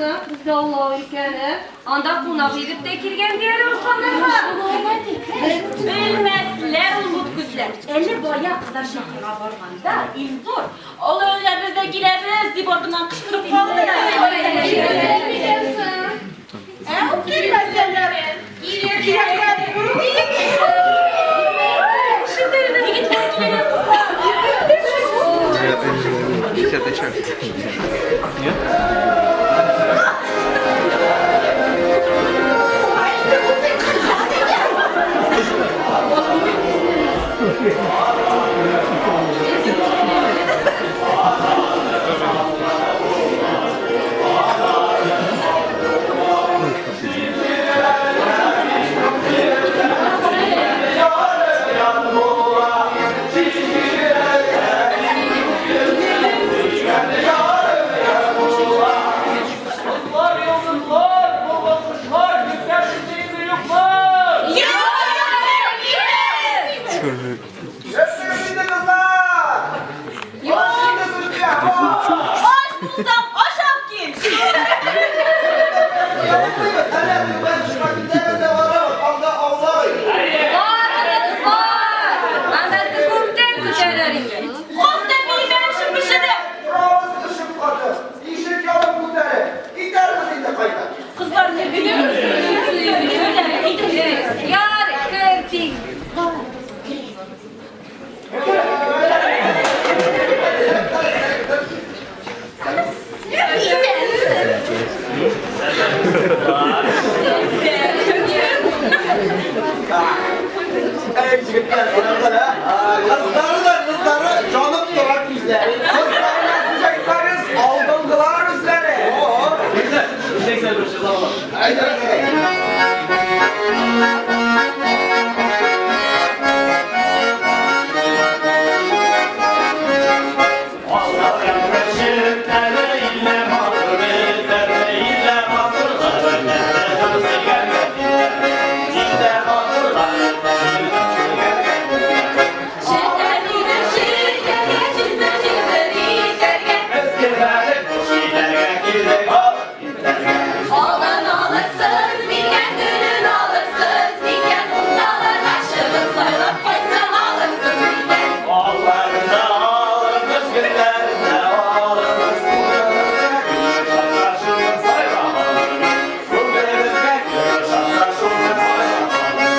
соң, бездә аулау икәне. Анда кунак егет тә килгән ди әле Русланнарга. Белмәсләр ул мут күзләр. Әле бая кызлар чакырга барганда Илнур, Алай без дә киләбез, дип артыннан кычкырып калды. Ә ул килмәсәләр, кирәкләр Десятая часть. Нет? Кызлар, йолдызлар, булган кошлар, йөзләр инде юкмы? Йөрсегез инде, кызлар! Аш инде сезгә, аш! Аш булсам, ашап кил. Әллә түбән төшкә китәбез дә барабыз, анда аулак өй. Барыгыз бар! Анасы күптән көтәләр инде. Кофта минем эшем пешерә. Торабыз өшеп катып, ишек ябып күтәреп, китәрбез инде кайта. Кызлар не Яр, кертик. Әй, егетләр, карагыз әле, ә? Кызлары да кызлары җанып тора күзләре. Кызларына сүз әйтмәгез, алдынгылар үзләре. Әйдә, әйдә. Алдан алырсыз микән, гөлен алырсыз микән, Унталарга чыгып сайлап кайсын алырсыз микән? Алларында алырбыз, гөлләрендә алырбыз, күңелебезгә кем ошаса шусын сайлап алырбыз. Күңелебезгә кем ошаса шусын сайлап алырбыз.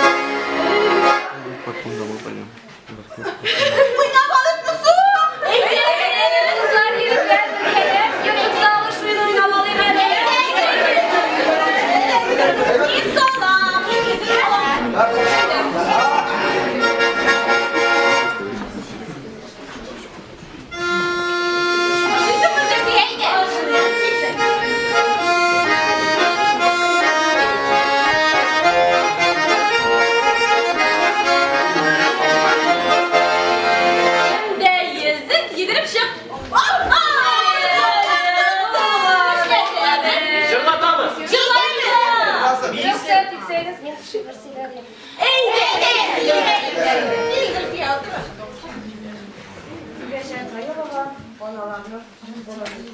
Потом домой пойдем. Уйнап алыпмы соң? Кызлар, егетләр, бергәләп, йотып салыш уен уйнап алыйк әле. Мин салам. Hem de yüzük yedirip çık. Җырлатабыз. Рөхсәт итсәгез, мин шигырь сөйләр идем. Гөлгәшән Гаилова аналарның горурлыгы.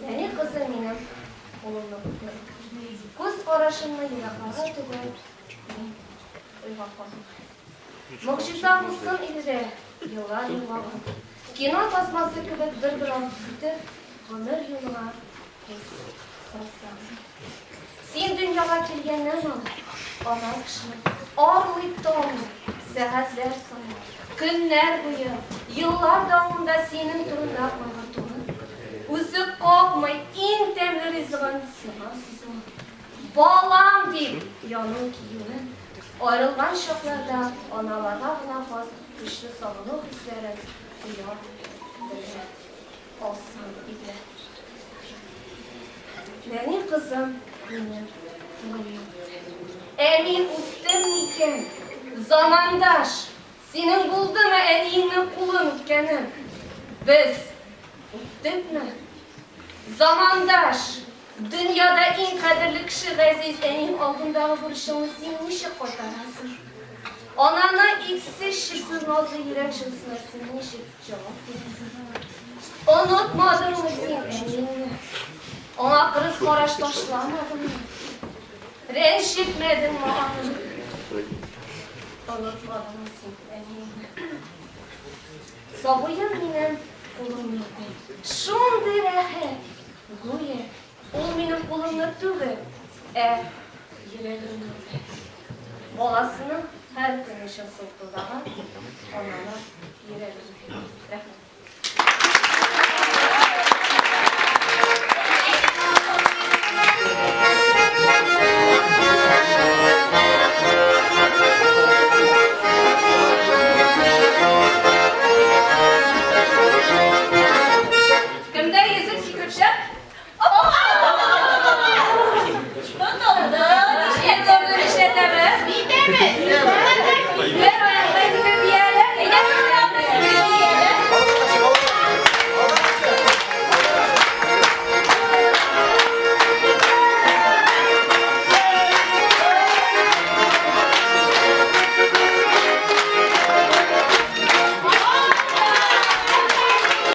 Нәни кызым минем кулымны үпте. Күз карашымны еракларга түгел, мин уйга калдым. Могҗиза булсын иде дә, еллар йомгагын, кино тасмасы кебек бер-бер артлы сүтеп, гомер юлыңа күз салсам. Син дөньяга килгәннән алып, ана кешенең арлый-талмый, сәгатьләр санап, көннәр буе, еллар дәвамында синең турында кайгыртуын, үзе капмый, иң тәмле ризыгын сиңа сузуын, балам дип янын киюен, аерылган чакларда аналарга гына хас көчле сагыну хисләрен тоя белә алсам иде. Нәни кызым минем күңелем. Ә мин үптем микән? Замандаш, синең булдымы әниеңнең кулын үпкәнең? Без үптекме? Замандаш, дөньяда иң кадерле кеше газиз әниең алдындагы бурычыңны син ничек кайтарасың? Ананы иксез-чиксез назлы йөрәк җылысына син ничек җавап бирәсең? Онытмадыңмы син әниеңне? Аңа кырыс караш ташламадыңмы? Рәнҗетмәдеңме аны? Онытмадыңмы син әниеңне? Сабыем минем кулымны үпә. Шундый рәхәт! Гүя ул минем кулымны түгел, ә йөрәгемне үпә. Баласының һәр көн өчен сулкылдаган ананың йөрәген үпә. Рәхмәт.